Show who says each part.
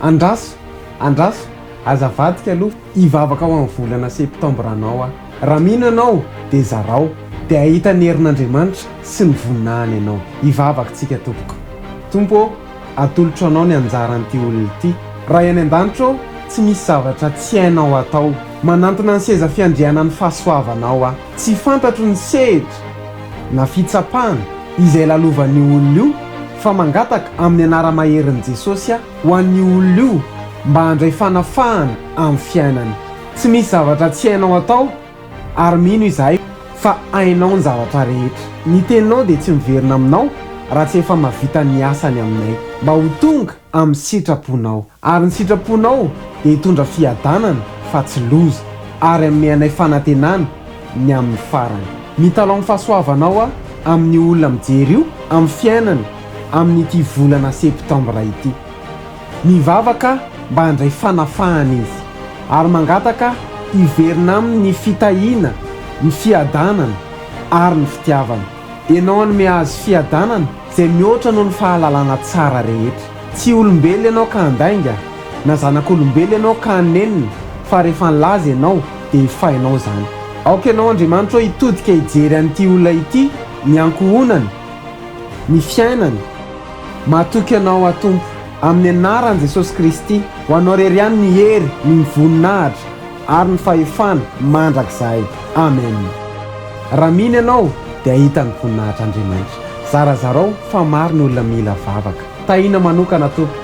Speaker 1: Andraso, andraso, aza avadika aloha, hivavaka ho amin'ny volana septembre anao aho. Raha mino ianao dia zarao, dia hahita ny herin'Andriamanitra sy ny voninahiny ianao. Hivavaka tsika tompoko. Tompo ô, atolotro anao ny anjaran'ity olona ity. Ray any an-danitra ô, tsy misy zavatra tsy hainao atao. Manantona ny seza fiandrianan'ny fahasoavanao aho. Tsy fantatro ny sehitra na fitsapana izay lalovan'io olona io fa mangataka amin'ny anara-maherin'i Jesosy aho ho an'io olona io mba handray fanafahana amin'ny fiainany. Tsy misy zavatra tsy hainao atao ary mino izahay fa hainao ny zavatra rehetra. Ny teninao dia tsy miverina aminao raha tsy efa mahavita ny asany aminay. Mba ho tonga amin'ny sitraponao. Ary ny sitraponao dia hitondra fiadanana fa tsy loza, ary hanome anay fanantenana ny amin'ny farany. Mitalaho ny fahasoavanao aho amin'io olona mijery io amin'ny fiainany amin'ity volana septambra ity. Mivavaka aho mba handray fanafahana izy, ary mangataka aho hiverina aminy ny fitahiana, ny fiadanana ary ny fitiavana. Ianao hanome azy fiadanana izay mihoatra noho ny fahalalana tsara rehetra. Tsy olombelona ianao ka handainga, na zanak'olombelona ianao ka hanenina, fa rehefa nilaza ianao dia efa hainao izany. Aoka ianao Andriamanitra ô hitodika hijery an'ity olona ity, ny ankohonany, ny fiainany. Matoky Anao aho Tompo, amin'ny anaran'i Jesosy Kristy, ho Anao irery ihany ny hery, ny voninahitra, ary ny fahefana, mandrakizay. Amen. Raha mino ianao dia hahita ny voninahitr'Andriamanitra. Zarazarao fa maro ny olona mila vavaka. Tahiana manokana Tompoko.